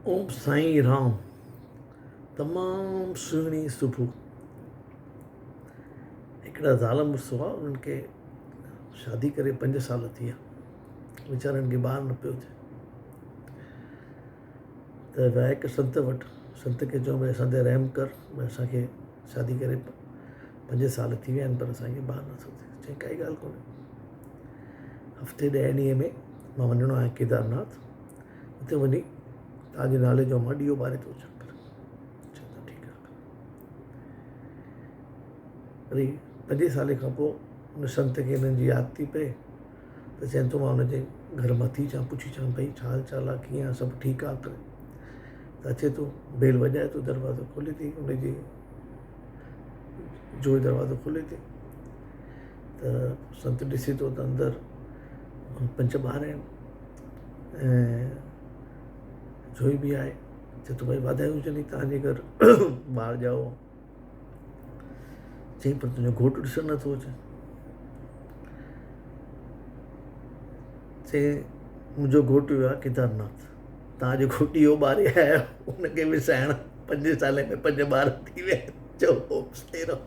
اوم سائين رام تمام سهڻي صبح هڪڙا زال مڙس هئا انهن کي شادي ڪري پنج سال ٿي ويا ويچارن کي ٻار نه پيو ٿئي ته ويا هڪ سنت وٽ سنت کي چيو ڀئي اسان تي رحم ڪر ڀئي اسان کي شادي ڪري پنج سال ٿي ويا آهن پر اسان کي ٻار نٿو ٿئي چيائين ڪائي ڳالهه ڪونهي هفتي ڏهه ڏينهن ۾ مان وڃڻو آهيان ڪيدارناٿ اتي وڃي توهان جي نالي جو مان ڏيئو ٻاري ٿو اچان چئي ٿو ٺيڪ آهي وري پنجين سالي کان پوء ان سنت کي هنن جي ياد ٿي پئي ته چئي ٿو مان هن جي گهر مان ٿي اچان پڇي اچان ڀئي ڇا حال چال آهي ڪيئن آهي سڀ ٺيڪ آهي ته اچي ٿو بيل وڄائي ٿو دروازو کولي ٿي ان جي جوئي دروازو کولي ٿي ته سنت ڏسي ٿو ته اندر پنج ٻار آهن ۽ جوئي به آهي چئي ٿو ڀئي واڌايون هجن توهان جي گهر ٻار ڄائو چئي پر تنهنجو گهوٽ ڏسڻ نٿو اچي چئي منهنجو گهوٽ ويو آهي ڪيدارناٿ توهان جو گهوٽ اهو ٻاري آيو ان کي وسائڻ پنجين سالي ۾ پنج ٻار ٿي ويا چئو اوم سائين رام.